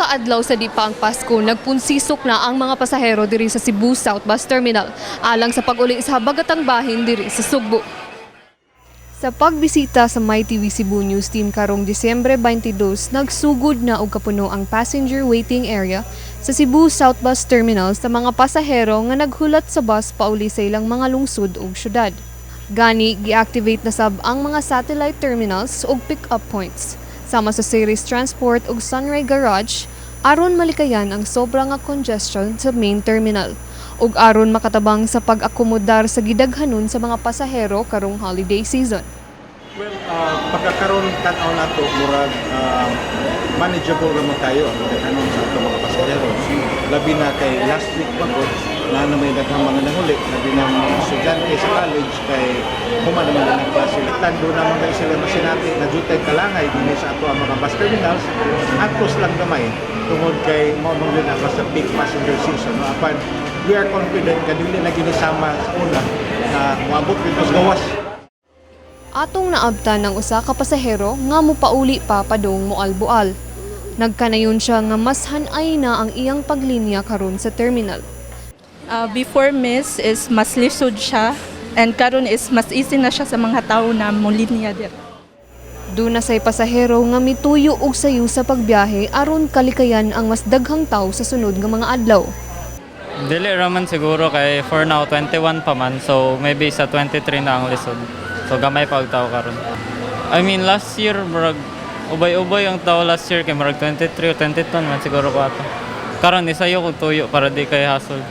Ka adlaw sa di pa ang Pasko, nagpunsisok na ang mga pasahero diri sa Cebu South Bus Terminal alang sa pag-uli sa habagatang bahin diri sa Sugbo. Sa pagbisita sa MyTV Cebu News Team karong Disyembre 22, nagsugod na og kapuno ang passenger waiting area sa Cebu South Bus Terminal sa mga pasahero nga naghulat sa bus pauli sa ilang mga lungsod ug syudad. Gani, gi-activate na sab ang mga satellite terminals ug pick-up points sama sa Ceres Transport ug Sunray Garage aron malikayan ang sobra nga congestion sa main terminal ug aron makatabang sa pag-akomodar sa gidaghanon sa mga pasahero karong holiday season. Well, pagkakaroon tan-aw nato, murag manageable naman kayo ang gidaghanon sa ato mga pasahero. Labi na kay last week pa ko na na may daghang mga nanguli, labi na mga estudyante sa college kay human naman na ng klase. Tando naman kay sila masinati na jutay kalangay dinhi sa ato ang mga bus terminals, antos lang gamay tungod kay mao man gyud ang basta peak passenger season. No? Apan we are confident ka dili na ginisama sa una na moabot dito sa gawas. Atong naabtan ng usa ka pasahero nga mopauli pa padung Moalboal. Nagkanayon siya nga mas hanay na ang iyang paglinya karon sa terminal. Before, miss, is mas lisod siya and karon is mas easy na siya sa mga tao na mulinya dir. Duna say pasahero nga mituyo og sayo sa pagbiyahe aron kalikayan ang mas daghang tawo sa sunod nga mga adlaw. Dili raman siguro kay for now 21 pa man, so maybe sa 23 na ang lisod. So gamay pa og tao karon. I mean, last year murag ubay-ubay ang tao last year kay murag 23 o 22 man siguro ko ato. Karon nisayo kog tuyo para di kay hassle.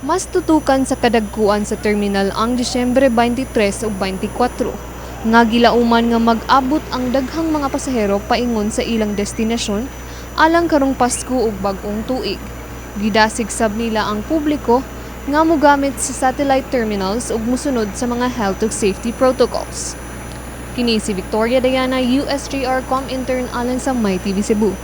Mas tutukan sa kadagkuan sa terminal ang Disyembre 23 ug 24 nga gilauman nga mag-abot ang daghang mga pasahero paingon sa ilang destinasyon alang karong Pasko ug Bag-ong Tuig. Gidasig sab nila ang publiko nga mogamit sa satellite terminals ug musunod sa mga health ug safety protocols. Kini si Victoria Diana, USJR Com Intern alang sa MyTV Cebu.